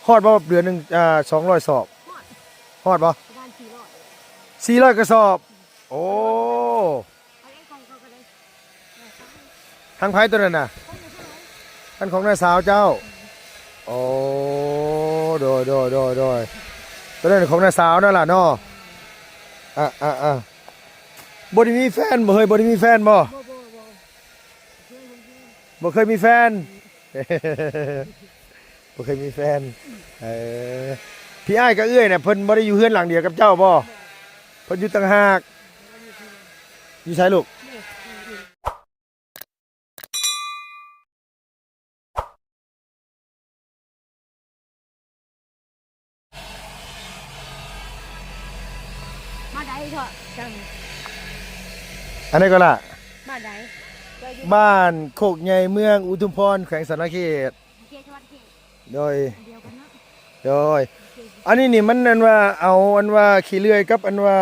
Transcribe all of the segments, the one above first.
ຮອດບໍ່ ເດືອນໜຶ່ງ ອ່າ ສອງຮ້ອຍສອບ? ຮອດ ຮອດບໍ່? ປະມານສີ່ຮ້ອຍ ສີ່ຮ້ອຍກະສອບ. ໂອ້ ອັນນີ້ຂອງເຂົາກໍໄດ້ ຂອງໃຜໂຕນັ້ນນະ? ຂອງນ້າສາວ ອັນຂອງນ້າສາວເຈົ້າ. ໂອ້ ໂດຍ ໂດຍ ໂດຍ ໂດຍ ໂຕນັ້ນຂອງນ້າສາວນັ້ນລະເນາະ. ອ່າ ອ່າ ອ່າ ບໍ່ໄດ້ມີແຟນບໍ່ເຮີ້ຍ? ບໍ່ໄດ້ມີແຟນບໍ່? ບໍ່ ບໍ່ ບໍ່ ບໍ່ເຄີຍມີແຟນ. ບໍ່ເຄີຍມີແຟນ. ເອີ ພີ່ອ້າຍກັບເອື້ອຍນະ ເພິ່ນບໍ່ໄດ້ຢູ່ເຮືອນຫຼັງດຽວກັບເຈົ້າບໍ່? ເພິ່ນຢູ່ຕ່າງຫາກ. ຢູ່ໃສລູກ? ມາໃດເທາະ ຈັ່ງ ອັນໃດກໍລະ? ມາໃດ? ບ້ານໂຄກໃຫຍ່ ເມືອງອຸທຸມພອນ ແຂວງສະຫວັນນະເຂດ. ໂອເຄ ສະຫວັນນະເຂດ ໂດຍ ອັນດຽວກັນເນາະ. ໂດຍ ໂອເຄ ອັນນີ້ນີ້ມັນອັນວ່າ ເອົາອັນວ່າຂີ້ເລື່ອຍກັບອັນວ່າ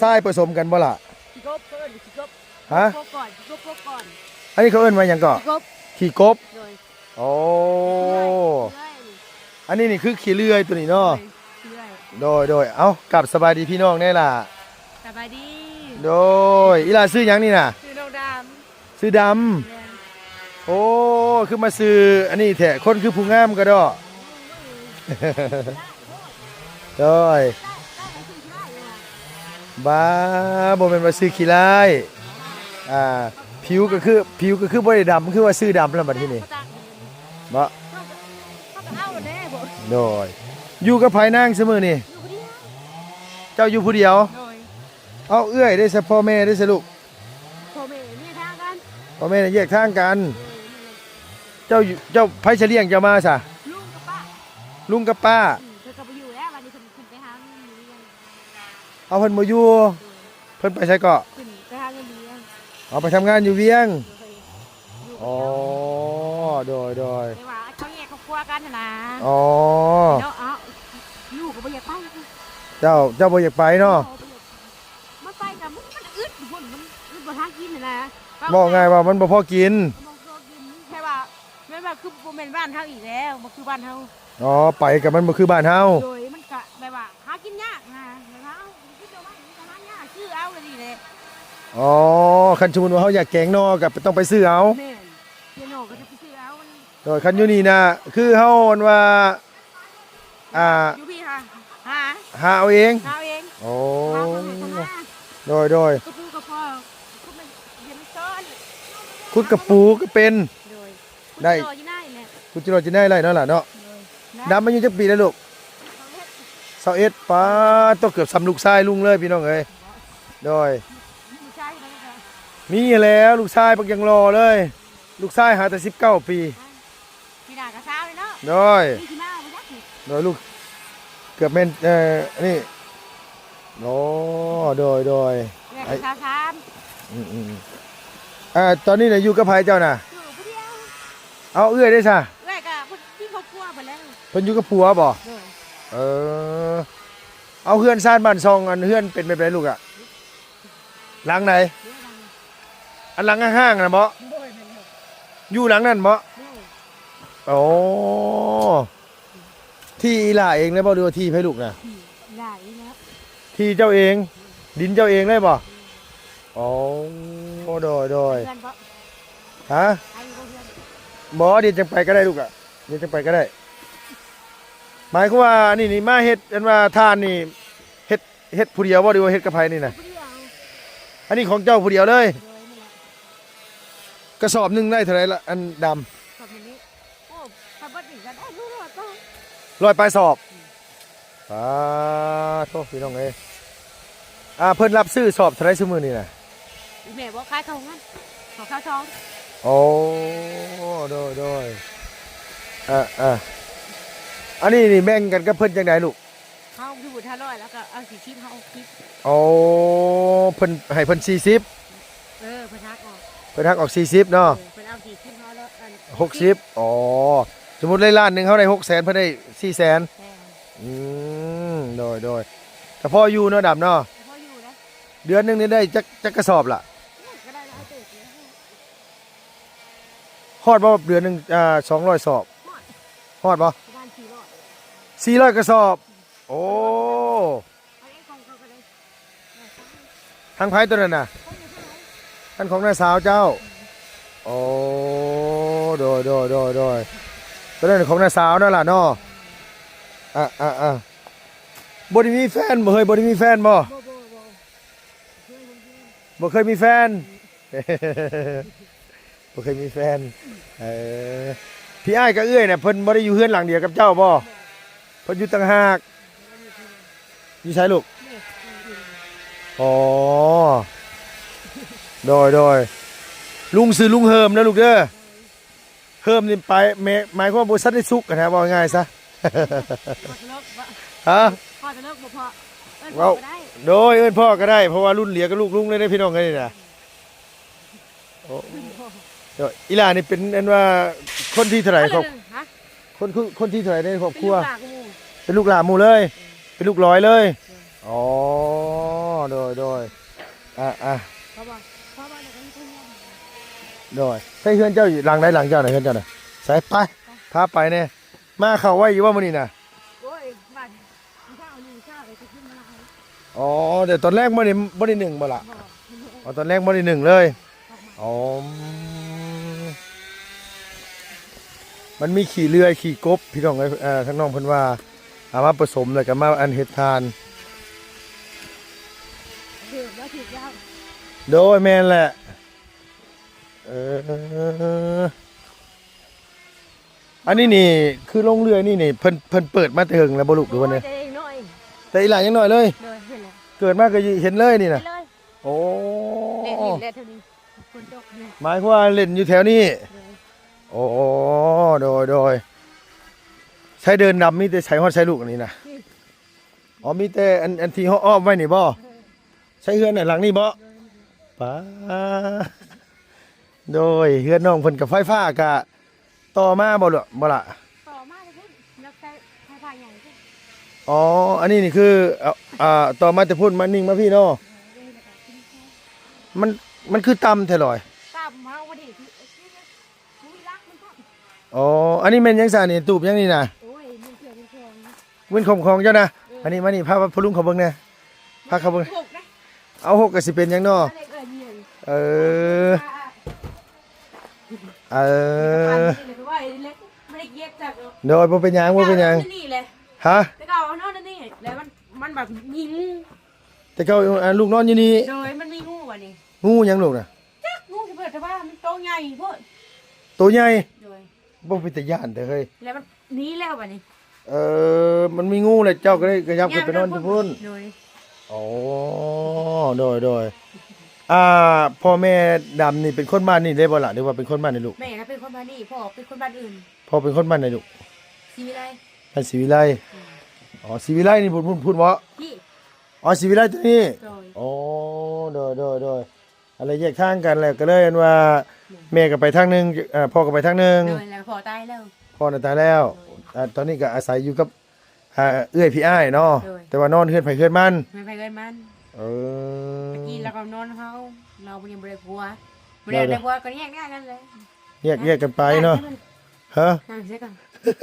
ຊາຍປະສົມກັນບໍ່ລະ? ຂີ້ກົບ ເຂົາເອີ້ນຂີ້ກົບ. ຮະ? ກົບກ່ອນ ຂີ້ກົບ ກົບກ່ອນ. ອັນນີ້ເຂົາເອີ້ນວ່າຫຍັງເກາະ? ຂີ້ກົບ ຂີ້ກົບ. ໂດຍ ໂອ້ ເລື່ອຍ ອັນນີ້ນີ້ຄືຂີ້ເລື່ອຍໂຕນີ້ເນາະ. ໂດຍ ເລື່ອຍ ໂດຍ ໂດຍ. ເອົ້າ ກັບສະບາຍດີພີ່ນ້ອງແດ່ລະ. ສະບາຍດີ. ໂດຍ ອີ່ຫຼ້າຊື່ຫຍັງນີ້ນະ? ຊື່ນ້ອງດຳ. ຊື່ດຳ. ແມ່ນ. ໂອ້ ຄືມາຊື່ອັນນີ້ແທ້ ຄົນຄືຜູ້ງາມກະດໍ້. ໂດຍ ບ້າ ບໍ່ແມ່ນວ່າຊື່ຂີ້ຮ້າຍ. ອ່າ ຜິວກະຄື ຜິວກະຄືບໍ່ໄດ້ດຳ ຄືວ່າຊື່ດຳລະບັດທີນີ້ ບໍ່? ເຮົາກະເອົາແດ່ບໍ່? ໂດຍ ຢູ່ກັບໃຜນາງຊຸມື້ນີ້? ຢູ່ຜູ້ດຽວ. ເຈົ້າຢູ່ຜູ້ດຽວ? ໂດຍ. ເອົາ ເອື້ອຍເດ້ຊະ ພໍ່ແມ່ເດ້ຊະລູກ? ພໍ່ແມ່ແຍກທາງກັນ. ພໍ່ແມ່ແຍກທາງກັນ. ເອີ ແມ່ນແຫຼະ. ເຈົ້າຢູ່ ເຈົ້າ ໃຜຊິລ້ຽງເຈົ້າມາຊະ? ລຸງກັບປ້າ. ລຸງກັບປ້າ. ອືມ ເພິ່ນກະບໍ່ຢູ່ແລ້ວ ບາດນີ້ເພິ່ນ ເພິ່ນໄປຫາເງິນຢູ່ວຽງ. ເອົາ ເພິ່ນບໍ່ຢູ່. ໂດຍ. ເພິ່ນໄປໃສເກາະ? ເພິ່ນໄປຫາເງິນຢູ່ວຽງ. ເອົາ ໄປທຳງານຢູ່ວຽງ. ໂດຍ. ອໍ ໂດຍ ໂດຍ. ແຕ່ວ່າເຂົາແຍກຄອບຄົວກັນຫັ້ນນະ. ອໍ ເນາະ ເອົ້າ ລູກກະບໍ່ຢາກໄປ. ເຈົ້າ ເຈົ້າບໍ່ຢາກໄປເນາະ. ມັນໄປກະມັນ ມັນອຶດພຸ້ນ ມັນອຶດບໍ່ຫາກິນຫັ້ນນະ. ເວົ້າງ່າຍວ່າມັນບໍ່ພໍກິນ. ບໍ່ພໍກິນ ແຕ່ວ່າແມ່ນວ່າຄືບໍ່ແມ່ນບ້ານເຮົາອີກແລ້ວ ບໍ່ຄືບ້ານເຮົາ. ອໍ ໄປກະມັນບໍ່ຄືບ້ານເຮົາ. ໂດຍ ມັນກະແບບວ່າຫາກິນຍາກນະ ແບບວ່າເອົາກິນເອົາໄວ້ມັນກະຫາຍາກ ຊື້ເອົາກະນີ້ແຫຼະ. ອໍ ຄັນສົມມຸດວ່າເຮົາຢາກແກງໜໍ່ກະຕ້ອງໄປຊື້ເອົາ. ແມ່ນ ແກງໜໍ່ກະຕ້ອງໄປຊື້ເອົາ. ໂດຍ ຄັນຢູ່ນີ້ນະ ຄືເຮົາອັນວ່າ ອ່າ ຢູ່ພີ້ຫາ ຫາ ຫາເອົາເອງ. ຫາເອົາເອງ. ໂອ້ ຫາເອົາເອງ. ໂດຍ ໂດຍ. ກະປູກະພໍ ຂຸດກະປູກະເປັນ. ໂດຍ. ໄດ້ ຂຸດຈິໂລຈິໄນໄດ້ເນາະລະເນາະ. ໂດຍ. ດຳອາຍຸຈັກປີແລ້ວລູກ? ຊາວເອັດ. ຊາວເອັດ. ປາດໂທ້ ເກືອບສ່ຳລູກຊາຍລຸງເລີຍພີ່ນ້ອງເອີຍ. ໂດຍ. ມີແລ້ວລູກຊາຍບັກຢ່າງຫຼໍ່ເລີຍ. ລູກຊາຍຫາແຕ່ສິບເກົ້າປີ. ປີໜ້າກະຊາວແລ້ວເນາະ. ໂດຍ. ໂດຍ ລູກ ເກືອບແມ່ນ ເອີ ອັນນີ້. ໂອ້ ໂດຍ ໂດຍ. ອືມ ອືມ ອືມ. ອ່າ ຕອນນີ້ນະຢູ່ກັບໃຜເຈົ້ານະ? ຢູ່ຜູ້ດຽວ. ເອົາ ເອື້ອຍເດ້ຊະ? ເອື້ອຍກະເພິ່ນມີຄອບຄົວເພິ່ນແລ້ວ. ເພິ່ນຢູ່ກັບຜົວບໍ? ໂດຍ. ເອີ ເອົາ ເຮືອນຊານບ້ານຊ່ອງ ອັນເຮືອນເປັນແບບໃດລູກອະ? ຫຼັງໃດ? ອັນຫຼັງຫ້າງໆນະບໍ? ໂດຍ ແມ່ນແລ້ວ. ຢູ່ຫຼັງນັ້ນບໍ? ໂດຍ. ໂອ້ ທີ່ອີ່ຫຼ້າເອງເລີຍບໍ ຫຼືວ່າທີ່ໃຜລູກນະ? ທີ່ອີ່ຫຼ້າເອງແລ້ວ. ທີ່ເຈົ້າເອງ ດິນເຈົ້າເອງເລີຍບໍ? ໂອ້ ໂດຍ ໂດຍ. ເຮືອນບໍ? ຮະ? ໄປຢູ່ບໍ່ເຮືອນ? ບໍ່ ດຽວຈັ່ງໄປກະໄດ້ລູກອະ ດຽວຈັ່ງໄປກະໄດ້. ໝາຍຄວາມວ່າອັນນີ້ນີ້ມາເຮັດ ອັນວ່າທ່ານນີ້ ເຮັດ ເຮັດຜູ້ດຽວບໍ່ ຫຼືວ່າເຮັດກັບໃຜນີ້ນະ? ຜູ້ດຽວ. ອັນນີ້ຂອງເຈົ້າຜູ້ດຽວເລີຍ? ໂດຍ ນີ້ແຫຼະ. ກະສອບໜຶ່ງໄດ້ເທົ່າໃດລະ ອັນດຳ? ສອບໜຶ່ງນີ້ ໂອ້ ຖ້າເບິດນີ້ກະໄດ້ຮ້ອຍປາຍ ຮ້ອຍປາຍສອບ. ອືມ. ປາໂທ້ ພີ່ນ້ອງເອີຍ. ອ່າ ເພິ່ນຮັບຊື້ສອບເທົ່າໃດຊຸມື້ນີ້ນະ? ອີ່ແມ່ບອກຂາຍເຂົ້າໂຮງງານ ເຂົ້າຂາຍຊອງ. ໂອ້ ໂດຍ ໂດຍ. ອ່າ ອ່າ ອັນນີ້ນີ້ແບ່ງກັນກັບເພິ່ນຈັ່ງໃດລູກ? ເຮົາຢູ່ຫ້າຮ້ອຍ ແລ້ວກະເອົາສີ່ສິບ ເຮົາເອົາສິບ. ໂອ້ ເພິ່ນໃຫ້ເພິ່ນສີ່ສິບ. ເອີ ເພິ່ນຫັກອອກ ເພິ່ນຫັກອອກສີ່ສິບເນາະ. ເອີ ເພິ່ນເອົາສີ່ສິບ ເຮົາເອົາອັນ ຫົກສິບ. ໂອ້ ສົມມຸດໄດ້ລ້ານໜຶ່ງ ເຮົາໄດ້ຫົກແສນ ເພິ່ນໄດ້ສີ່ແສນ. ແມ່ນ. ອືມ ໂດຍ ໂດຍ. ກະພໍຢູ່ເນາະ ດຳເນາະ. ກະພໍຢູ່ເດ້. ເດືອນໜຶ່ງນີ້ໄດ້ຈັກ ຈັກກະສອບລະ? ໂອ້ຍ ກະໄດ້ຫຼາຍເຕີບຢູ່. ຮອດບໍ່ເດືອນໜຶ່ງ ອ່າ ສອງຮ້ອຍສອບ? ຮອດ. ຮອດບໍ່? ປະມານສີ່ຮ້ອຍ. ສີ່ຮ້ອຍກະສອບ. ໂອ້ ທາງໃຜຕົວນັ້ນນະ? ອັນຂອງນ້າສາວເຈົ້າ. ໂອ້ ໂດຍ ໂດຍ ໂດຍ ໂດຍ ຕົວນັ້ນຂອງນ້າສາວນັ້ນລະເນາະ. ອາ ອາ ອາ ບໍ່ໄດ້ມີແຟນບໍ່ເຮີ້ຍ? ບໍ່ໄດ້ມີແຟນບໍ່? ບໍ່ ບໍ່ ບໍ່ ບໍ່ເຄີຍມີແຟນ. ບໍ່ເຄີຍມີແຟນ. ເອີ ພີ່ອ້າຍກັບເອື້ອຍນະ ເພິ່ນບໍ່ໄດ້ຢູ່ເຮືອນຫຼັງດຽວກັບເຈົ້າບໍ່? ເພິ່ນຢູ່ຕ່າງຫາກ. ຢູ່ໃສລູກ? ອໍ ໂດຍ ໂດຍ ລຸງຊື່ລຸງເຮີມນະລູກເດີ. ເຮີມນີ້ໄປ ແມ່ ໝາຍຄວາມວ່າບໍ່ທັນໄດ້ສຸກຫັ້ນນະ ເວົ້າງ່າຍຊະ. ຮະ? ເວົ້າ ໂດຍ ເອີ້ນພໍ່ກໍໄດ້ ເພາະວ່າລຸ້ນດຽວກັບລູກລຸງເລີຍເດ້ ພີ່ນ້ອງເອີຍນີ້ນະ. ໂອ້ ເຈົ້າ ອີ່ຫຼ້ານີ້ເປັນອັນວ່າຄົນທີເທົ່າໃດ? ຄົນ ຄົນທີເທົ່າໃດໃນຄອບຄົວ? ເປັນລູກຫຼ້າໝູ່ເລີຍ. ເປັນລູກຫຼ້າໝູ່ເລີຍ. ເປັນລູກຫຼ້າເລີຍ. ອໍ ໂດຍ ໂດຍ ອາ ອາ ໂດຍ ໃສ່ເຮືອນເຈົ້າຢູ່ຫຼັງໃດ? ຫຼັງເຈົ້ານະ ເຮືອນເຈົ້ານະ. ໃສ່ ໄປ ພາໄປແດ່. ມາເຂົ້າໄວຢູ່ບໍ່ມື້ນີ້ນະ? ໂອ້ຍ ມາເຊົ້ານີ້ ເຊົ້າເລີຍ ຂຶ້ນມາຫຼາຍ. ອໍ ແຕ່ຕອນແລງບໍ່ໄດ້ ບໍ່ໄດ້ໜຶ້ງບໍ່ລະ? ບໍ່. ອໍ ຕອນແລງບໍ່ໄດ້ໜຶ້ງເລີຍ. ອໍ ມັນມີຂີ້ເລື່ອຍ ຂີ້ກົບ ພີ່ນ້ອງເອີຍ. ເອີ ທາງນ້ອງເພິ່ນວ່າເອົາມາປະສົມ ແລ້ວກໍມາອັນເຮັດທານ. ຖືກແລ້ວ ຖືກແລ້ວ. ໂດຍ ແມ່ນແຫຼະ. ເອີ ອັນນີ້ນີ້ ຄືໂລງເລື່ອຍນີ້ນີ້ ເພິ່ນ ເພິ່ນເປີດມາແຕ່ເຫິງແລ້ວບໍ່ລູກ ຫຼືວ່າແນວໃດ? ໂອ້ຍ ແຕ່ເດັກນ້ອຍ ແຕ່ອີ່ຫຼ້າຍັງນ້ອຍເລີຍ. ໂດຍ ເຫັນແລ້ວ ເກີດມາກໍເຫັນເລີຍນີ້ນະ. ເຫັນເລີຍ. ໂອ້ ເຫຼັ້ນຢູ່ແຖວນີ້ ຝົນຕົກຢູ່ ໝາຍຄວາມວ່າເຫຼັ້ນຢູ່ແຖວນີ້. ໂດຍ ໂອ້ ໂດຍ ໂດຍ ໃຊ້ເດີ່ນດຳມີແຕ່ໃສ ຮອດໃສລູກອັນນີ້ນະ? ນີ້ ອໍ ມີແຕ່ອັນ ອັນທີ່ເຮົາອ້ອມໄວ້ນີ້ບໍ່? ເອີ ໃຊ້ເຮືອນໃນຫຼັງນີ້ບໍ່? ໂດຍ ປ້າ ໂດຍ ເຮືອນນ້ອງເພິ່ນກໍໄຟຟ້າກໍຕໍ່ມາບໍ່ລະ ບໍ່ລະ? ຕໍ່ມາແຕ່ພຸ້ນ ແລ້ວໄຟ ໄຟຟ້າໃຫຍ່ພຸ້ນ. ອໍ ອັນນີ້ນີ້ຄື ເອີ ຕໍ່ມາແຕ່ພຸ້ນມານິ່ງມາພີ້ເນາະ. ໂດຍ ແລ້ວກໍຂຶ້ນເຮືອນ ມັນ ມັນຄືຕ່ຳແທ້ລອຍ? ຕ່ຳ ເຮົາບໍ່ໄດ້ ບໍ່ມີຫຼັກມັນຊ້ຳ. ອໍ ອັນນີ້ແມ່ນຫຍັງຊະນີ້? ຕູບຫຍັງນີ້ນະ? ໂອ້ຍ ມັນເຄື່ອງຂອງ ເງິນຂອງຂອງເຈົ້ານະ. ເອີ ອັນນີ້ມານີ້ ພາ ພາພໍ່ລຸງເຂົາເບິ່ງແດ່ ພາເຂົາເບິ່ງ. ຫົກນະ ເອົາ ຫົກກໍຊິເປັນຫຍັງເນາະ? ເອີ ເອີ ໂດຍ ບໍ່ເປັນຫຍັງ ບໍ່ເປັນຫຍັງ. ຮະ? ແຕ່ເກົ່າເຮົານອນອັນນີ້ ແລ້ວມັນ ມັນແບບມີງູ ແຕ່ເກົ່າ ອາ ລູກນອນຢູ່ນີ້. ໂດຍ ມັນມີງູບັດນີ້. ງູຫຍັງລູກນະ? ຈັກງູຊິເບີດ ແຕ່ວ່າມັນໂຕໃຫຍ່ໂພດ. ໂຕໃຫຍ່? ໂດຍ. ບໍ່ເປັນຕາຢ້ານແທ້ເຮີ້ຍ. ແລ້ວມັນໜີແລ້ວບັດນີ້. ເອີ ມັນມີງູແລ້ວເຈົ້າກໍໄດ້ຂະຫຍັບຂຶ້ນໄປນອນຢູ່ພຸ້ນ. ໂດຍ. ອໍ ໂດຍ ໂດຍ. ອ່າ ພໍ່ແມ່ດຳນີ້ເປັນຄົນບ້ານນີ້ເລີຍບໍ່ລະ ຫຼືວ່າເປັນຄົນບ້ານໃດລູກ? ແມ່ກໍເປັນຄົນບ້ານນີ້ ພໍ່ເປັນຄົນບ້ານອື່ນ. ພໍ່ເປັນຄົນບ້ານໃດລູກ? ສີວິໄລ. ບ້ານສີວິໄລ. ອືມ. ອໍ ສີວິໄລນີ້ພຸ້ນ ພຸ້ນ ພຸ້ນບໍ່? ພີ້. ອໍ ສີວິໄລຕົວນີ້. ໂດຍ. ໂອ້ ໂດຍ ໂດຍ ໂດຍ. ອັນລະແຍກທາງກັນແລ້ວ ກໍເລີຍອັນວ່າ ແມ່ກໍໄປທາງໜຶ່ງ ເອີ ພໍ່ກໍໄປທາງໜຶ່ງ. ໂດຍ ແລ້ວພໍ່ຕາຍແລ້ວ. ພໍ່ນະຕາຍແລ້ວ. ໂດຍ. ອາ ຕອນນີ້ກໍອາໄສຢູ່ກັບ ອາ ເອື້ອຍພີ່ອ້າຍເນາະ. ໂດຍ. ແຕ່ວ່ານອນເຮືອນໃຜເຮືອນມັນ. ເຮືອນໃຜເຮືອນມັນ. ເອີ ຕະກີ້ລາວກໍນອນເຮົາ ລາວຍັງບໍ່ໄດ້ຜົວ ບໍ່ໄດ້ ໄດ້ຜົວກໍແຍກທາງກັນແລ້ວ. ແຍກ ແຍກກັນໄປເນາະ. ຮະ? ນັ່ງໃສກ່ອນ?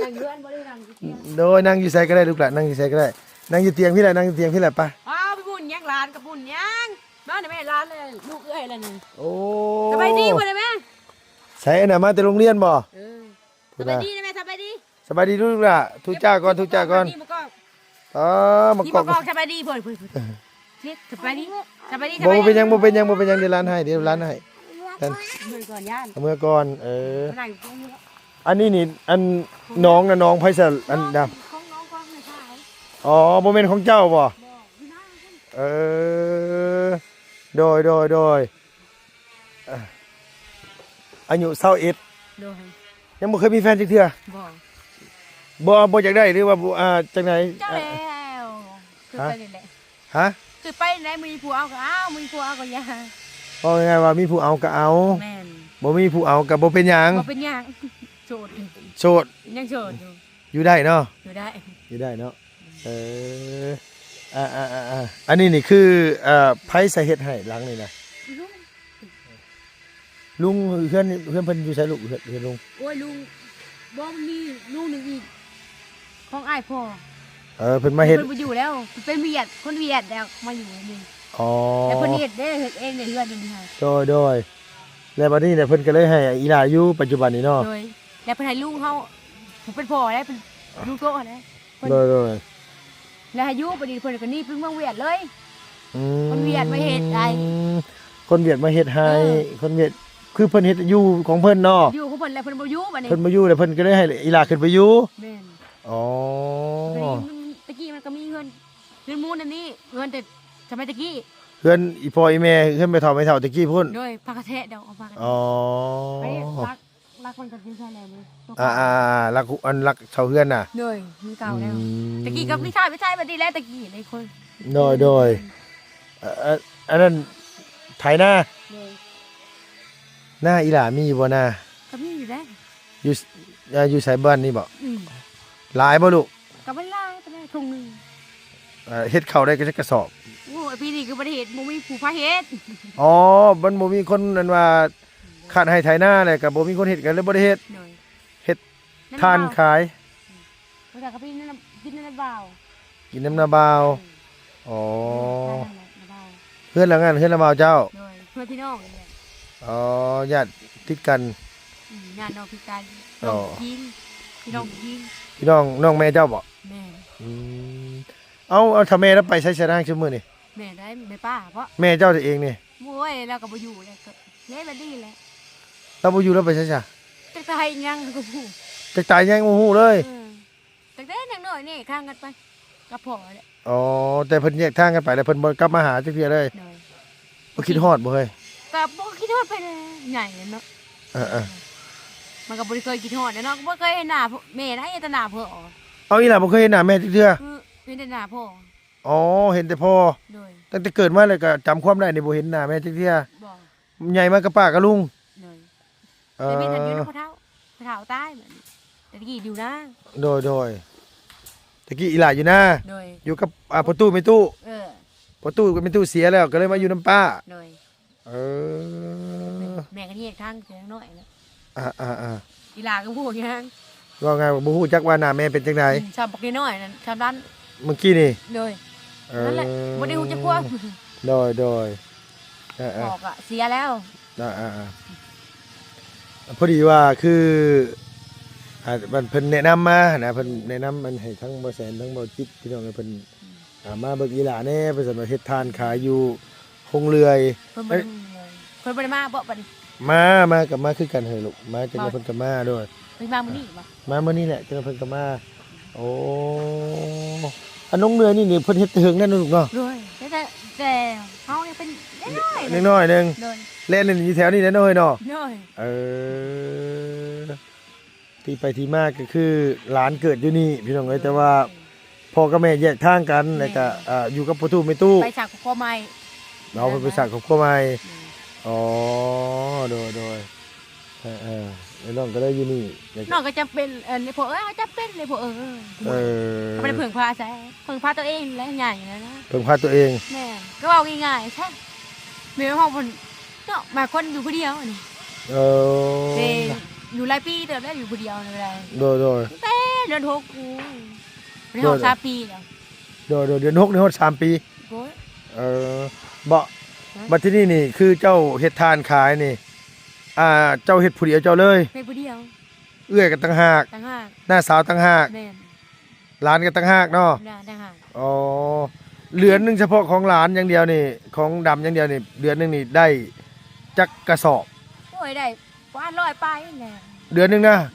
ນັ່ງຢູ່ເຮືອນບໍ່ໄດ້ນັ່ງຢູ່ຕຽງ. ໂດຍ ນັ່ງຢູ່ໃສກໍໄດ້ລູກຫຼານ ນັ່ງຢູ່ໃສກໍໄດ້. ນັ່ງຢູ່ຕຽງພີ້ແຫຼະ ນັ່ງຢູ່ຕຽງພີ້ແຫຼະ ໄປ. ອ້າວ ໄປພຸ້ນຫຍັງ ຫຼານກໍພຸ້ນຫຍັງ. ມານະແມ່ ຫຼານເອີຍ ລູກເອື້ອຍລະນະ. ໂອ້ ສະບາຍດີພຸ້ນນະແມ່. ໃສນະ ມາແຕ່ໂຮງຮຽນບໍ່? ເອີ ສະບາຍດີນະແມ່ ສະບາຍດີ. ສະບາຍດີລູກຫຼ້າ ທຸຈ້າກ່ອນ ທຸຈ້າກ່ອນ. ສະບາຍດີ ມາກ່ອນ. ອໍ ມາກ່ອນ ສະບາຍດີພຸ້ນ ພຸ້ນ ສະບາຍດີ ສະບາຍດີ. ບໍ່ເປັນຫຍັງ ບໍ່ເປັນຫຍັງ ບໍ່ເປັນຫຍັງ ດຽວຫຼານໃຫ້ ດຽວຫຼານໃຫ້. ເມືອກ່ອນ ເມືອກ່ອນ ຢ້ານ ເມືອກ່ອນ. ເອີ ອັນນີ້ນີ້ ອັນ ນ້ອງນະ ນ້ອງໃຜຊະ ອັນດຳ? ຂອງນ້ອງຂອງແມ່ຊາຍ. ອໍ ບໍ່ແມ່ນຂອງເຈົ້າບໍ່? ບໍ່ ຢູ່ນາ. ເອີ ໂດຍ ໂດຍ ໂດຍ. ອາ ອາຍຸຊາວເອັດ. ໂດຍ. ຍັງບໍ່ເຄີຍມີແຟນຈັກເທື່ອ? ບໍ່ ບໍ່ ບໍ່ຢາກໄດ້ ຫຼືວ່າ ອ່າ ຈັ່ງໃດ? ຈັກແລ້ວ ຄືໄປນີ້ແຫຼະ. ຮະ? ຄືໄປນີ້ແຫຼະ ມີຜູ້ເອົາກໍເອົາ ມີຜູ້ເອົາກໍຢ່າ. ເວົ້າງ່າຍໆວ່າມີຜູ້ເອົາກໍເອົາ. ແມ່ນ. ບໍ່ມີຜູ້ເອົາກໍບໍ່ເປັນຫຍັງ. ບໍ່ເປັນຫຍັງ ໂສດ. ໂສດ. ຍັງໂສດຢູ່. ຢູ່ໄດ້ເນາະ? ຢູ່ໄດ້ ຢູ່ໄດ້ເນາະ. ເອີ ອ່າໆໆໆ ອັນນີ້ນີ້ຄື ເອີ ໃຜສາເຮັດໃຫ້ຫຼັງນີ້ນະ? ລຸງ. ລຸງ ເຮືອນ ເຮືອນເພິ່ນຢູ່ໃສລູກ? ເຮືອນ ເຮືອນລຸງ. ໂອ້ຍ ລຸງ ບໍ່ ມີລຸງໜຶ່ງອີກ ຂອງອ້າຍພໍ່. ເອີ ເພິ່ນມາເຮັດ ເພິ່ນບໍ່ຢູ່ແລ້ວ ເປັນຫວຽດ ຄົນຫວຽດແລ້ວມາຢູ່ນີ້ ອໍ ແລ້ວເພິ່ນເຮັດເດ້ ເຮັດເອງໃນເຮືອນນີ້ຫັ້ນ ໂດຍໆ ແລ້ວບັດນີ້ເນຍ ເພິ່ນກໍເລີຍໃຫ້ອີ່ຫຼ້າຢູ່ປັດຈຸບັນນີ້ເນາະ ໂດຍ ແລ້ວເພິ່ນໃຫ້ລຸງເຮົາ ຜູ້ເປັນພໍ່ແລ້ວ ເປັນລຸງໂຕຫັ້ນແຫຼະ ເພິ່ນ ໂດຍໆ ແລ້ວໃຫ້ຢູ່ບັດນີ້ ເພິ່ນກໍໜີໄປເມືອງຫວຽດເລີຍ ອືມ ຄົນຫວຽດມາເຮັດໃຫ້ ຄົນຫວຽດມາເຮັດໃຫ້ ເອີ ຄົນຫວຽດ ຄືເພິ່ນເຮັດຢູ່ຂອງເພິ່ນເນາະ ຢູ່ຂອງເພິ່ນແລ້ວ ເພິ່ນບໍ່ຢູ່ບັດນີ້ ເພິ່ນບໍ່ຢູ່ແລ້ວ ເພິ່ນກໍເລີຍໃຫ້ອີ່ຫຼ້າຂຶ້ນໄປຢູ່ ແມ່ນ ອໍ ຕະກີ້ມັນກໍມີເຮືອນ ເຮືອນມູນອັນນີ້ ເຮືອນແຕ່ສະໄໝຕະກີ້ ເຮືອນອີ່ພໍ່ອີ່ແມ່ ເຮືອນແມ່ເຖົ້າແມ່ເຖົ້າຕະກີ້ພຸ້ນ ໂດຍ ປາກກະແທະດອກ ເອົາປາກກະແທະ ອໍ ອັນນີ້ຫຼັກ ຫຼັກມັນກໍຢູ່ໃສແລ້ວນີ້ ອ່າໆໆ ຫຼັກ ອັນຫຼັກເສົາເຮືອນນະ ໂດຍ ມັນເກົ່າແລ້ວ ອືມ ຕະກີ້ກໍມີຊາຍ ມີຊາຍແບບນີ້ແຫຼະ ຕະກີ້ໃນຄົນ ໂດຍໆ ເອີ ອັນ ອັນນັ້ນໄຖນາ ໂດຍ ນາອີ່ຫຼ້າມີຢູ່ບໍ່ນາ ກໍມີຢູ່ເດ້ ຢູ່ ອ່າ ຢູ່ໃສ ບ້ານນີ້ບໍ ອືມ ຫຼາຍບໍ່ລູກ ກໍບໍ່ຫຼາຍປານໃດ ທົ່ງໜຶ່ງ ເອີ ເຮັດເຂົ້າໄດ້ຈັກກະສອບ ໂອ້ຍ ປີນີ້ກໍບໍ່ໄດ້ເຮັດ ບໍ່ມີຜູ້ພາເຮັດ ອໍ ມັນບໍ່ມີຄົນ ອັນວ່າ ຄັນໃຫ້ໄຖນາແລ້ວກໍບໍ່ມີຄົນເຮັດ ກໍເລີຍບໍ່ໄດ້ເຮັດ ໂດຍ ເຮັດທານຂາຍ ແລ້ວກໍກິນນຳ ກິນນຳບ່າວ ກິນນຳນ້າບ່າວ ອືມ ອໍ ເຮືອນທາງນັ້ນແຫຼະນ້າບ່າວ ເຮືອນຫຼັງນັ້ນເຮືອນນ້າບ່າວເຈົ້າ ໂດຍ ເພື່ອນພີ່ນ້ອງນີ້ແຫຼະ ອໍ ຍາດຕິດກັນ ອືມ ຍາດນ້ອງພິການ ອໍ ນ້ອງຍິງ ພີ່ນ້ອງຍິງ ພີ່ນ້ອງນ້ອງແມ່ເຈົ້າບໍ ແມ່ນ ອືມ ເອົາ ເອົາ ຖ້າແມ່ລາວໄປໃສຊະນາງຊຸມມື້ນີ້ ແມ່ໃດ ແມ່ປ້າບໍ ແມ່ເຈົ້າເອງນີ້ ໂອ້ຍ ລາວກໍບໍ່ຢູ່ແລ້ວ ກໍເລີຍແບບນີ້ແຫຼະ ລາວບໍ່ຢູ່ ລາວໄປໃສຊະ ຈັກຕາຍຫຍັງກໍບໍ່ຮູ້ ຈັກຕາຍຫຍັງບໍ່ຮູ້ເລີຍ ເອີ ຕັ້ງແຕ່ຍັງນ້ອຍນີ້ ຂ້າງກັນໄປກັບພໍ່ແຫຼະ ອໍ ແຕ່ເພິ່ນແຍກທາງກັນໄປແລ້ວ ເພິ່ນບໍ່ກັບມາຫາຈັກເທື່ອເລີຍ ໂດຍ ບໍ່ຄິດຮອດບໍ່ເຮີ້ຍ ກໍບໍ່ຄິດຮອດປານໃດ ໃຫຍ່ແລ້ວເນາະ ເອີໆ ມັນກໍບໍ່ໄດ້ເຄີຍຄິດຮອດແຫຼະເນາະ ບໍ່ເຄີຍເຫັນໜ້າແມ່ນະ ເຫັນແຕ່ໜ້າພໍ່ ເອົາ ອີ່ຫຼ້າບໍ່ເຄີຍເຫັນໜ້າແມ່ຈັກເທື່ອ ເອີ ເຫັນແຕ່ໜ້າພໍ່ ອໍ ເຫັນແຕ່ພໍ່ ໂດຍ ຕັ້ງແຕ່ເກີດມາແລ້ວກໍຈຳຄວາມໄດ້ນີ້ ບໍ່ເຫັນໜ້າແມ່ຈັກເທື່ອ ບໍ່ ໃຫຍ່ມາກັບປ້າກັບລຸງ ໂດຍ ເອີ ແຕ່ເປັນອັນຢູ່ນຳພໍ່ເຖົ້າ ພໍ່ເຖົ້າຕາຍ ແຕ່ຕະກີ້ຢູ່ນາ ໂດຍໆ ຕະກີ້ອີ່ຫຼ້າຢູ່ນາ ໂດຍ ຢູ່ກັບ ອ່າ ພໍ່ຕູ້ແມ່ຕູ້ ເອີ ພໍ່ຕູ້ກັບແມ່ຕູ້ເສຍແລ້ວ ກໍເລີຍມາຢູ່ນຳປ້າ ໂດຍ ເອີ ແມ່ກໍແຍກທາງແຕ່ນ້ອຍແລ້ວ ອ່າໆໆ ອີ່ຫຼ້າກໍບໍ່ຮູ້ຫຍັງ ເວົ້າງ່າຍວ່າບໍ່ຮູ້ຈັກວ່າໜ້າແມ່ເປັນຈັ່ງໃດ ອືມ ຊ່ຳບັກນ້ອຍໆນັ້ນ ຊ່ຳນັ້ນ ເມື່ອກີ້ນີ້ ໂດຍ ເອີ ນັ້ນແຫຼະ ບໍ່ໄດ້ຮູ້ຈັກຄວາມ ໂດຍໆ ເອີໆ ພໍ່ກໍເສຍແລ້ວ ອ່າໆໆ ພໍດີວ່າຄື ອ່າ ເພິ່ນແນະນຳມານະ ເພິ່ນແນະນຳອັນໃຫ້ທັງບໍ່ແສນ ທັງບໍ່ຈິດ ພີ່ນ້ອງເອີຍ ເພິ່ນ ອ່າ ມາເບິ່ງອີ່ຫຼ້າແດ່ ເພິ່ນວ່າເຮັດທານຂາຍຢູ່ ໂຮງເລື່ອຍ ເພິ່ນບໍ່ໄດ້ ເອີ ເພິ່ນບໍ່ໄດ້ມາບໍບັດນີ້ ມາ ມາກໍມາຄືກັນເຮີ້ຍລູກ ມາຈັ່ງໃດເພິ່ນກໍມາໂດຍ ເພິ່ນມາມື້ນີ້ບໍ ມາມື້ນີ້ແຫຼະ ຈັ່ງໃດເພິ່ນກໍມາ ໂອ້ ອັນໂຮງເລື່ອຍນີ້ນີ້ເພິ່ນເຮັດແຕ່ເຫິງແລ້ວເນາະລູກເນາະ ໂດຍ ແຕ່ ແຕ່ເຮົາຍັງເປັນເດັກນ້ອຍ ເດັກນ້ອຍໜຶ່ງ ໂດຍ ແລ່ນຢູ່ແຖວນີ້ແຫຼະເນາະເຮີ້ຍເນາະ ໂດຍ ເອີ ທີ່ໄປທີ່ມາກໍຄືຫຼານເກີດຢູ່ນີ້ພີ່ນ້ອງເອີຍ ແຕ່ວ່າພໍ່ກັບແມ່ແຍກທາງກັນ ແມ່ນ ແລ້ວກໍ ອ່າ ຢູ່ກັບພໍ່ຕູ້ແມ່ຕູ້ ໄປສ້າງຄອບຄົວໃໝ່ ເນາະ ເພິ່ນໄປສ້າງຄອບຄົວໃໝ່ ແມ່ນ ອໍ ໂດຍໆ ເອີໆ ແລ້ວນ້ອງກໍເລີຍຢູ່ນີ້ ນ້ອງກໍຈຳເປັນ ເອີ ພໍ່ເອີຍ ເຮົາຈຳເປັນເດ້ພໍ່ເອີຍ ເອີ ກໍບໍ່ໄດ້ເພິ່ງພາໃຜ ເພິ່ງພາຕົວເອງແຫຼະ ໃຫຍ່ແລ້ວນະ ເພິ່ງພາຕົວເອງ ແມ່ນ ກໍເວົ້າງ່າຍໆຊະ ແມ່ເຮົາເພິ່ນ ເນາະ ມາຄົນຢູ່ຜູ້ດຽວນີ້ ເອີ ເດ້ ຢູ່ຫຼາຍປີເຕີບແລ້ວ ຢູ່ຜູ້ດຽວນີ້ກໍໄດ້ ໂດຍໆ ຕັ້ງແຕ່ເດືອນຫົກ ໂອ້ຍ ໄດ້ຮອດ ໂດຍໆ ສາມປີແລ້ວ ໂດຍໆ ເດືອນຫົກນີ້ຮອດສາມປີ ໂອ້ຍ ເອີ ບໍ່ ຮະ ບັດທີນີ້ນີ້ ຄືເຈົ້າເຮັດທານຂາຍນີ້ ອ່າ ເຈົ້າເຮັດຜູ້ດຽວເຈົ້າເລີຍ ເຮັດຜູ້ດຽວ ເອື້ອຍກໍຕ່າງຫາກ ຕ່າງຫາກ ນ້າສາວຕ່າງຫາກ ແມ່ນ ຫຼານກໍຕ່າງຫາກເນາະ ຫຼານຕ່າງຫາກ ອໍ ເດືອນໜຶ່ງສະເພາະຂອງຫຼານຢ່າງດຽວນີ້ ຂອງດຳຢ່າງດຽວນີ້ ເດືອນໜຶ່ງນີ້ໄດ້ຈັກກະສອບ? ໂອ້ຍ ໄດ້ປະມານຮ້ອຍປາຍແຫຼະ ເດືອນໜຶ່ງນະ ອືມ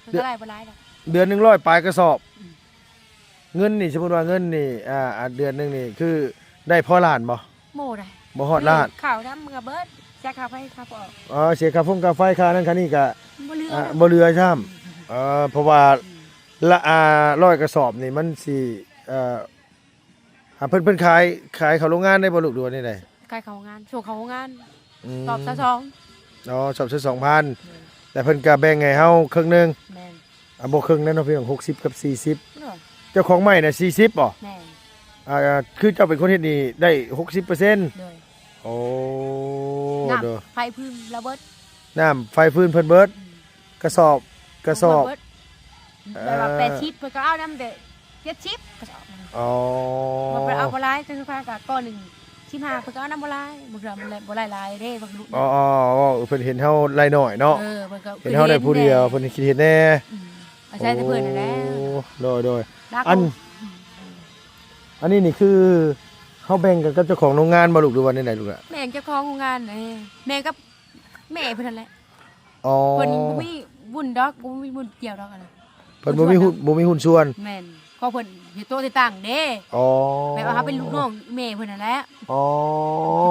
ມັນກໍໄດ້ບໍ່ຫຼາຍດອກ ເດືອນໜຶ່ງຮ້ອຍປາຍກະສອບ ອືມ ເງິນນີ້ ສົມມຸດວ່າເງິນນີ້ ອ່າ ເດືອນໜຶ່ງນີ້ ຄືໄດ້ພໍຫຼານບໍ່? ບໍ່ໄດ້ ບໍ່ຮອດລ້ານ ເຂົ້ານຳມັນກໍເບິດ ເສຍຄ່າໄຟຄ່າຟອກ ອໍ ເສຍຄ່າຟົງຄ່າໄຟ ຄ່ານັ້ນຄ່ານີ້ກໍ ບໍ່ເຫຼືອ ອ່າ ບໍ່ເຫຼືອຊ້ຳ ເອີ ເພາະວ່າ ອືມ ລະ ອ່າ ຮ້ອຍກະສອບນີ້ມັນຊິ ເອີ ອ່າ ເພິ່ນ ເພິ່ນຂາຍ ຂາຍເຂົ້າໂຮງງານໄດ້ບໍ່ລູກ ຫຼືວ່າແນວໃດ? ຂາຍເຂົ້າໂຮງງານ ສົ່ງເຂົ້າໂຮງງານ ອືມ ສອບຊາວສອງ ອໍ ສອບຊາວສອງພັນ ໂດຍ ແລ້ວເພິ່ນກໍແບ່ງໃຫ້ເຮົາເຄິ່ງໜຶ່ງ ແມ່ນ ອ່າ ບໍ່ເຄິ່ງແລ້ວເນາະພີ່ນ້ອງ ຫົກສິບກັບສີ່ສິບ ໂດຍ ເຈົ້າຂອງໃໝ່ນະສີ່ສິບບໍ? ແມ່ນ ອ່າ ຄືເຈົ້າເປັນຄົນເຮັດນີ້ໄດ້ຫົກສິບເປີເຊັນ ໂດຍ ໂອ້ ນ້ຳ ໂດຍ ໄຟຟືນລະເບິດ ນ້ຳໄຟຟືນເພິ່ນເບິດ ອືມ ກະສອບ ກະສອບ ເພິ່ນເບິດ ແບບວ່າ ເອີ ແປດສິບ ເພິ່ນກໍເອົານຳແຕ່ ເຈັດສິບກະສອບ. ອໍ ເພິ່ນເອົາບໍ່ຫຼາຍ ຄືພາກະກໍໜຶ່ງສິບຫ້າ ເພິ່ນກໍເອົານຳບໍ່ຫຼາຍ ບາງເທື່ອມັນບໍ່ໄດ້ຫຼາຍເດ້ ບາງລຸ ອໍ ເພິ່ນເຫັນເຮົາໄລ່ໜ້ອຍເນາະ. ເອີ ເພິ່ນກໍເຫັນເຮົາໄດ້ຜູ້ດຽວ ເພິ່ນຄິດເຫັນແດ່. ອືມ ອາໄສແຕ່ເພິ່ນນັ້ນແຫຼະ. ໂອ້ ໂດຍໆ ອັນ ອັນນີ້ນີ້ຄືເຮົາແບ່ງກັນກັບເຈົ້າຂອງໂຮງງານບໍ່ລູກ ຫຼືວ່າແນວໃດລູກລະ? ແບ່ງເຈົ້າຂອງໂຮງງານເດ້ ແມ່ກັບແມ່ເພິ່ນນັ້ນແຫຼະ. ອໍ ເພິ່ນບໍ່ມີວຸ້ນດອກ ບໍ່ມີວຸ້ນກ່ຽວດອກອັນນັ້ນ ເພິ່ນບໍ່ມີຫຸ້ນ ບໍ່ມີຫຸ້ນສ່ວນ. ແມ່ນ ເພາະເພິ່ນເຮັດໂຕະເຮັດຕັ່ງເດ້. ອໍ ແບບວ່າເຮົາເປັນລູກນ້ອງແມ່ເພິ່ນນັ້ນແຫຼະ. ອໍ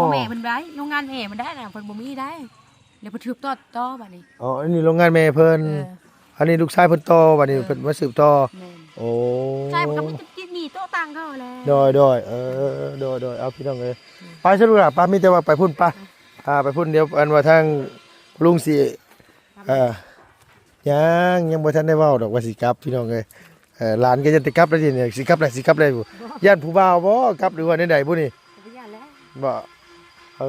ຂອງແມ່ເພິ່ນໄດ້ ໂຮງງານແມ່ເພິ່ນໄດ້ນະ ເພິ່ນບໍ່ມີໄດ້ ແລ້ວເພິ່ນສືບຕໍ່ ຕໍ່ບາດນີ້. ອໍ ອັນນີ້ໂຮງງານແມ່ເພິ່ນ. ເອີ ອັນນີ້ລູກຊາຍເພິ່ນຕໍ່ ບາດນີ້ ເອີ ເພິ່ນມາສືບຕໍ່. ແມ່ນ ໂອ້ ໃຊ່ ມັນກໍມີ ມີໂຕະຕັ່ງເຂົາແຫຼະ. ໂດຍໆ ເອີ ໂດຍໆ ເອົາ ພີ່ນ້ອງເອີຍ ອືມ ໄປຊະລູກຫຼານ ໄປ ມີແຕ່ວ່າໄປພຸ້ນ ໄປ ອ່າ ໄປພຸ້ນ ດຽວອັນວ່າທາງລຸງຊິ ເອີ ຍັງ ຍັງບໍ່ທັນໄດ້ເວົ້າດອກວ່າຊິກັບ ພີ່ນ້ອງເອີຍ. ເອີ ຫຼານກໍຢ້ານແຕ່ກັບແລ້ວນີ້ ຊິກັບແລ້ວ ຊິກັບແລ້ວຢູ່ ຢ້ານຜູ້ບ່າວບໍ່ກັບ ຫຼືວ່າແນວໃດບຸນີ້? ບໍ່ຢ້ານແລ້ວ ບໍ່. ເອີ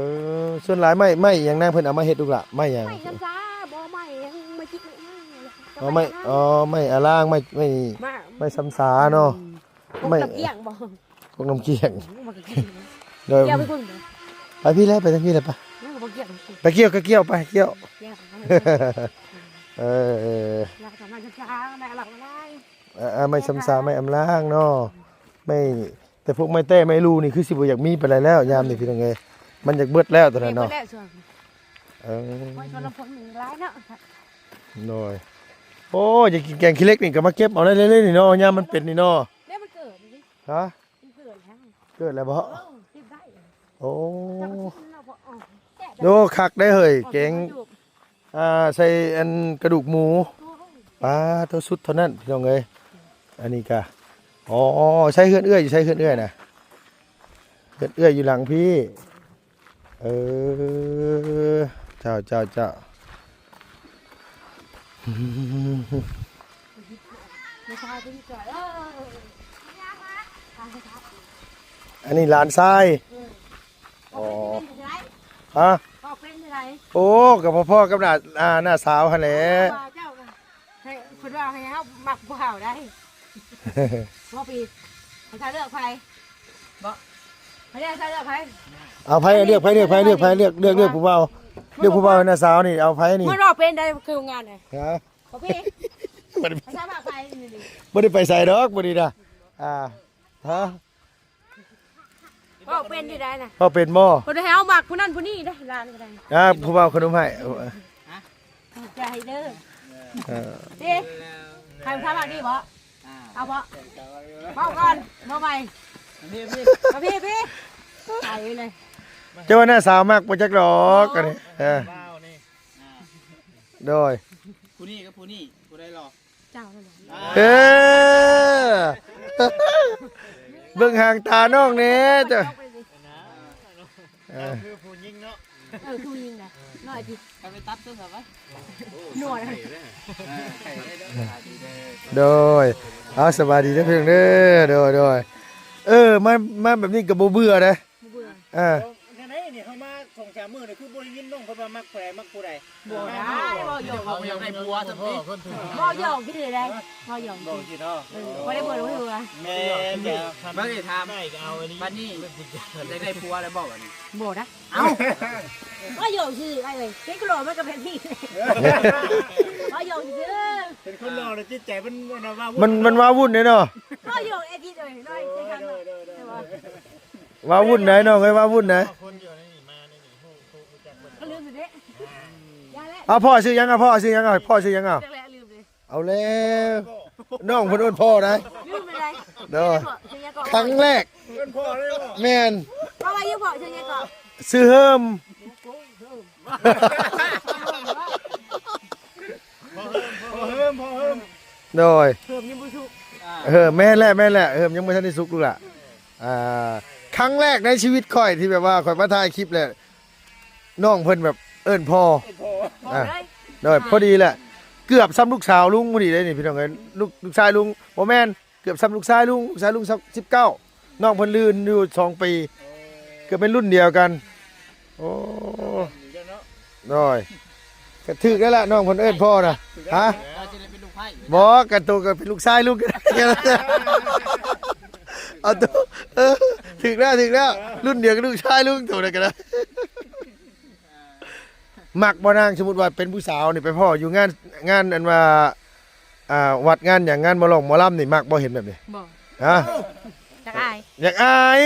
ສ່ວນຫຼາຍໄມ້ ໄມ້ຫຍັງນາງເພິ່ນເອົາມາເຮັດລູກຫຼະ? ໄມ້ຫຍັງ? ໄມ້ຊຳຊາ ບໍ່ ໄມ້ຫຍັງ ໄມ້ຈິກ ໄມ້ຫຍັງ ອໍ ໄມ້ ໄມ້ອາລາງ ໄມ້ ໄມ້ ໄມ້ຊຳຊາເນາະ. ອືມ ໄມ້ ພວກນ້ຳກ້ຽງບໍ່? ພວກນ້ຳກ້ຽງ ໂດຍ ໄປພີ້ແຫຼະ ໄປທາງພີ້ແຫຼະ ໄປ ໄປກ້ຽງ ໄປກ້ຽວ ໄປກ້ຽວ ໄປກ້ຽວ. ເອີ ເອີ ໄມ້ຊຳຊາ ໄມ້ອາລາງ ໄມ້ອາມລາງເນາະ ໄມ້ ແຕ່ພວກໄມ້ແຕ້ໄມ້ລູນີ້ຄືຊິບໍ່ຢາກມີປານໃດແລ້ວ ຍາມນີ້ ພີ່ນ້ອງເອີຍ ມັນຢາກເບິດແລ້ວຕອນນັ້ນເນາະ. ເອີ ໂດຍ ໂອ້ ຢາກກິນແກງຂີ້ເຫຼັກນີ້ກໍມາເກັບເອົາໄດ້ເລີຍນີ້ເນາະ ຍາມມັນເປັນນີ້ເນາະ. ຮະ? ເກີດແລ້ວ ເກີດແລ້ວບໍ່? ເອີ ເກັບໄດ້. ໂອ້ ໂອ້ ຄັກໄດ໋ເຮີ້ຍ ແກງ ອ່າ ໃສ່ອັນກະດູກໝູ. ໂອ້ ປາໂຕ ສຸດເທົ່ານັ້ນ ພີ່ນ້ອງເອີຍ. ອັນນີ້ກະ ອໍ ໃຊ້ເຮືອນເອື້ອຍ ຢູ່ໃຊ້ເຮືອນເອື້ອຍນະ? ເຮືອນເອື້ອຍຢູ່ຫຼັງພີ້. ເອີ ເຈົ້າ ເຈົ້າ ເຈົ້າ. ອັນນີ້ຫຼານຊາຍ. ອໍ ຮະ? ເວົ້າເປັນຈັ່ງໃດ? ໂອ້ ກໍພໍໆກັບນ້າ ອ່າ ນ້າສາວຫັ້ນແຫຼະ. ເຈົ້າ ໃຫ້ ເພິ່ນວ່າໃຫ້ເຮົາມັກຜູ້ເຖົ້າໄດ໋. ບໍ່ປີ ໃຫ້ເຈົ້າເລືອກໃຜ? ບໍ່ ໃຫ້ເຈົ້າເລືອກໃຜ? ເອົາໃຜ ເລືອກໃຜ ເລືອກໃຜ ເລືອກໃຜ ເລືອກ ເລືອກ ເລືອກຜູ້ບ່າວ ເລືອກຜູ້ບ່າວໃຫ້ນ້າສາວນີ້ ເອົາໃຜນີ້? ມັນເວົ້າເປັນໄດ໋ ຄືໂຮງງານນະ? ຮະ? ບໍ່ປີ ບໍ່ໄດ້ ໃຫ້ເຈົ້າມັກໃຜນີ້? ບໍ່ໄດ້ໄປໃສດອກມື້ນີ້ນະ. ອ່າ ຮະ? ເວົ້າເປັນຢູ່ໃດນະ? ເວົ້າເປັນບໍ່? ບໍ່ໄດ້ໃຫ້ເຮົາມັກຜູ້ນັ້ນຜູ້ນີ້ເດ້ ຫຼານກໍໄດ້. ອ່າ ຜູ້ບ່າວຂະໜົມໃຫ້. ໃຈເດີ. ເອີ ເດ້ ໃຫ້ທຳອັນນີ້ບໍ່? ເອົາບໍ່? ເວົ້າກ່ອນ ເວົ້າໃໝ່. ມາພີ້ ມາພີ້ ໄປເລີຍ. ເຈົ້າວ່ານ້າສາວມັກບໍ່ຈັກດອກອັນນີ້. ເອີ ໂດຍ ຜູ້ນີ້ກັບຜູ້ນີ້ ຜູ້ໃດຫຼໍ່? ເຈົ້ານັ້ນແຫຼະ. ເອີ ເບິ່ງຫາງຕານ້ອງແດ່ເຈົ້າ. ເອີ ຄືຜູ້ຍິງເນາະ. ເອີ ຄືຜູ້ຍິງນະ ນ້ອຍຕິ ໄປຕັດເບິ່ງເອົາໄວ້ ໜວດ. ໂດຍ ເອົາ ສະບາຍດີເດີເພິ່ນເດີ. ໂດຍ ໂດຍ ເອີ ມາ ມາແບບນີ້ກໍບໍ່ເບື່ອເດ້. ບໍ່ເບື່ອ. ອ່າ ແນວໃດນີ້ ເຮົາມາສອງສາມມື້ນີ້ ຄືບໍ່ໄດ້ຍິນນ້ອງເພິ່ນວ່າມັກຜູ້ໃດ ມັກຜູ້ໃດ? ບໍ່ໄດ້ ເວົ້າຢອກ ເຂົາບໍ່ຢາກໄດ້ຜົວຊັ້ນຕິ ເວົ້າຢອກຊື່ໆໄດ໋ ເວົ້າຢອກ ບອກຊີ້ເນາະ. ເອີ ບໍ່ໄດ້ເບີດບໍ່ຖືກວ່າ ແມ່ນແລ້ວ. ມາໄດ້ຖາມ ບາດນີ້ຢາກໄດ້ຜົວແລ້ວບໍ່ບາດນີ້? ບໍ່ໄດ໋. ເອົ້າ ເວົ້າຢອກຊື່ອ້າຍເອີຍ ເປັນຄົນຫຼໍ່ມັນກໍແບບນີ້ ເວົ້າຢອກຊື່. ເປັນຄົນຫຼໍ່ແລ້ວຈິດໃຈມັນ ມັນ ມັນວ້າວຸ້ນເດ້ເນາະ ເວົ້າຢອກແອດດິດເອີຍ ນ້ອຍໃຈທຳເນາະ. ວ້າວຸ້ນໄດ໋ນ້ອງເອີຍ ວ້າວຸ້ນໄດ໋. ກໍລືມແລ້ວເດ້ ຢ່າແລ້ວ. ເອົາ ພໍ່ຊື່ຫຍັງ? ເອົາ ພໍ່ຊື່ຫຍັງ? ເອົາ ພໍ່ຊື່ຫຍັງ? ເອົາ ລືມແລ້ວ ເອົາແລ້ວ ນ້ອງເພິ່ນເອີ້ນພໍ່ໄດ໋. ລືມໄປໄດ໋. ໂດຍ ພໍ່ຊື່ຫຍັງເກາະ? ຄັ້ງແລກ ເອີ້ນພໍ່ເລີຍບໍ່? ແມ່ນ. ເອົາ ວ່າຢູ່ ພໍ່ຊື່ຫຍັງເກາະ? ຊື່ເຮີມ. ພໍ່ເຮີມ ພໍ່ເຮີມ ໂດຍ ເຮີມຍັງບໍ່ສຸກ. ເອີ ແມ່ນແຫຼະ ແມ່ນແຫຼະ ເຮີມຍັງບໍ່ທັນໄດ້ສຸກລູກຫຼ້າ. ອ່າ ຄັ້ງແລກໃນຊີວິດຂ້ອຍທີ່ແບບວ່າຂ້ອຍມາຖ່າຍຄລິບແຫຼະ ນ້ອງເພິ່ນແບບເອີ້ນພໍ່. ເອີ້ນພໍ່. ອ່າ ໂດຍ ພໍດີແຫຼະ ເກືອບສ່ຳລູກສາວລຸງພໍດີເດ້ນີ້ ພີ່ນ້ອງເອີຍ. ລູກ ລູກຊາຍລຸງ ບໍ່ແມ່ນ ເກືອບສ່ຳລູກຊາຍລຸງ ລູກຊາຍລຸງສິບເກົ້າ ນ້ອງເພິ່ນລື່ນຢູ່ສອງປີ ເກືອບເປັນລຸ້ນດຽວກັນ. ໂອ້ ໂດຍ ກໍຖືກແລ້ວລະ ນ້ອງເພິ່ນເອີ້ນພໍ່ນະ. ຮະ? ບໍ່ ກະໂຕກໍເປັນລູກຊາຍລຸງກໍໄດ້. ເອົາໂຕ ເອີ ຖືກແລ້ວ ຖືກແລ້ວ ລຸ້ນດຽວກັບລູກຊາຍລຸງ ໂຕນັ້ນກໍໄດ້. ມັກບໍ່ນາງ? ສົມມຸດວ່າເປັນຜູ້ສາວນີ້ ໄປພໍ້ຢູ່ງານ ງານອັນວ່າ ອ່າ ວັດງານຫຍັງ ງານໝໍລອງໝໍລຳນີ້ ມັກບໍ່ ເຫັນແບບນີ້? ບໍ່ ຮະ? ຢາກອາຍ ຢາກອາຍ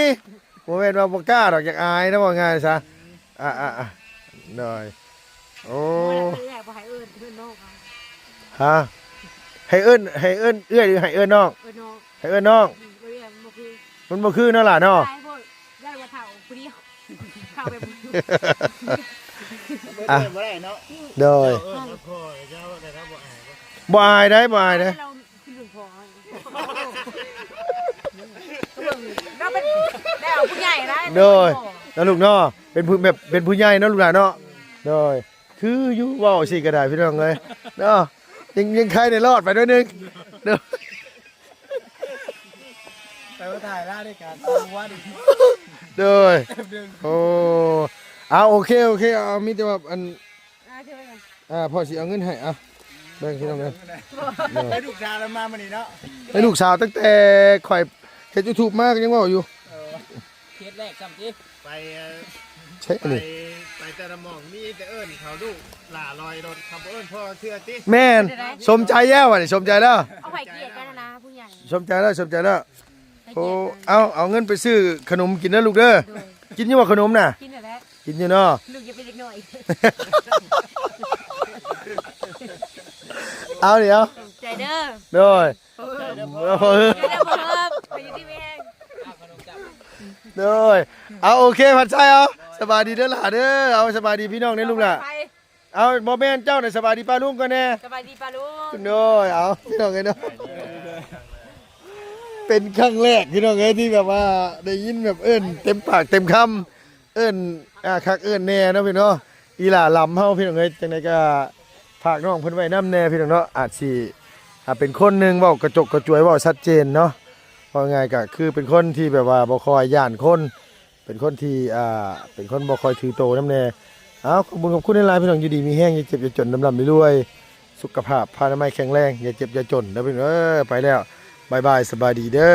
ບໍ່ແມ່ນວ່າບໍ່ກ້າດອກ ຢາກອາຍນະ ເວົ້າງ່າຍຊະ. ອ່າໆໆ ໂດຍ ໂອ້ ບໍ່ໄດ້ ບໍ່ໃຫ້ເອີ້ນ ເອີ້ນນ້ອງເອົາ ຮະ? ໃຫ້ເອີ້ນ ໃຫ້ເອີ້ນເອື້ອຍ ຫຼືໃຫ້ເອີ້ນນ້ອງ? ເອີ້ນນ້ອງ ໃຫ້ເອີ້ນນ້ອງ ອືມ ເອື້ອຍມັນບໍ່ຄື ມັນບໍ່ຄືເນາະຫຼ້າເນາະ ຫຼາຍໂພດ ຢ້ານວ່າເຖົ້າຜູ້ດຽວ ເຖົ້າແບບ ເອີ້ນ ອ່ະ ເອີ້ນບໍ່ໄດ້ເນາະ ໂດຍ ເຈົ້າເອີ້ນແລ້ວພໍ່ເຈົ້າໄດ້ແລ້ວ ບໍ່ອາຍບໍ່? ບໍ່ອາຍໃດ ບໍ່ອາຍໃດ ເຮົາເປັນ ເຮົາເປັນຜູ້ໃຫຍ່ໄດ໋ ໂດຍ ເນາະລູກເນາະ ເປັນຜູ້ ແບບເປັນຜູ້ໃຫຍ່ເນາະລູກຫຼ້າເນາະ ໂດຍ ຄືຢູ່ເວົ້າຊີ້ກໍໄດ້ພີ່ນ້ອງເອີຍເນາະ ຍັງ ຍັງໄຄໄດ້ລອດໄປໜ້ອຍໜຶ່ງ ໂດຍ ໄປວ່າຖ່າຍລາວດ້ວຍກັນ ຕົວນີ້ ໂດຍ ໂອ້ ເອົາ ໂອເຄ ໂອເຄ ເອົາ ມີແຕ່ວ່າອັນ ອ່າ ເກັບໄວ້ກ່ອນ ອ່າ ພໍ່ຊິເອົາເງິນໃຫ້ ອ່ະ ແບ່ງພີ່ນ້ອງເດີ ໃຫ້ລູກສາວລາວມາມື້ນີ້ເນາະ ໃຫ້ລູກສາວ ຕັ້ງແຕ່ຂ້ອຍເຮັດຢູທູບມາກໍຍັງເວົ້າຢູ່ ເອີ ເຮັດແລກຊ້ຳຕິ ໄປ ເອີ ເຊັກ ໄປ ນີ້ ໄປແຕ່ລະໝ່ອງ ມີແຕ່ເອີ້ນເຂົາລູກຫຼ້າລອຍລົດ ເຂົາບໍ່ເອີ້ນພໍ່ເທື່ອຕິ ແມ່ນ ສົມໃຈແລ້ວ ອັນນີ້ສົມໃຈແລ້ວ ເອົາໃຫ້ກຽດກັນນະ ຜູ້ໃຫຍ່ ສົມໃຈແລ້ວ ສົມໃຈແລ້ວ ໃຫ້ກຽດກັນ ໂອ້ ເອົາ ເອົາເງິນໄປຊື້ຂະໜົມກິນເດີລູກເດີ ໂດຍ ກິນຢູ່ບໍ່ຂະໜົມນະ? ກິນແລ້ວ ກິນຢູ່ເນາະ ລູກຢ່າເປັນເດັກນ້ອຍ ເອົາ ດຽວ ຂອບໃຈເດີ ໂດຍ ເອີ ເອີ ເອີ ເອີ ຢູ່ດີມີແຮງ ໂດຍ ເອົາ ໂອເຄ ພັນໄຊ ເອົາ ສະບາຍດີເດີຫຼ້າເດີ ເອົາ ສະບາຍດີພີ່ນ້ອງເດີລູກຫຼ້າ ເອົາ ບໍ່ແມ່ນ ເຈົ້ານະ ສະບາຍດີປ້າລຸງກ່ອນແດ່ ສະບາຍດີປ້າລຸງ ໂດຍ ເອົາ ພີ່ນ້ອງເອີຍເນາະ ເປັນຄັ້ງແລກພີ່ນ້ອງເອີຍ ທີ່ແບບວ່າໄດ້ຍິນແບບເອີ້ນເຕັມປາກເຕັມຄຳ ເອີ້ນ ອ່າ ຄັກເອີ້ນແນ່ເນາະພີ່ນ້ອງເນາະ ອີຫຼ້າລຳເຮົາພີ່ນ້ອງເອີຍ ຈັ່ງໃດກໍຝາກນ້ອງເພິ່ນໄວ້ນຳແນ່ພີ່ນ້ອງເນາະ ອາດຊິ ອ່າ ເປັນຄົນໜຶ່ງເວົ້າກະຈົກກະຈວຍ ເວົ້າຊັດເຈນເນາະ ເວົ້າງ່າຍກໍຄືເປັນຄົນທີ່ແບບວ່າບໍ່ຄ່ອຍຢ້ານຄົນ ເປັນຄົນທີ່ ອ່າ ເປັນຄົນບໍ່ຄ່ອຍຖືໂຕນຳແນ່ ເອົາ ຂອບຄຸນ ຂອບຄຸນຫຼາຍໆ ພີ່ນ້ອງ ຢູ່ດີມີແຮງ ຢ່າເຈັບຢ່າຈົນ ລ່ຳໆລວຍໆ ສຸຂະພາບພະນາໄມແຂງແຮງ ຢ່າເຈັບຢ່າຈົນເດີພີ່ນ້ອງເອີຍ ໄປແລ້ວ ບາຍບາຍ ສະບາຍດີເດີ.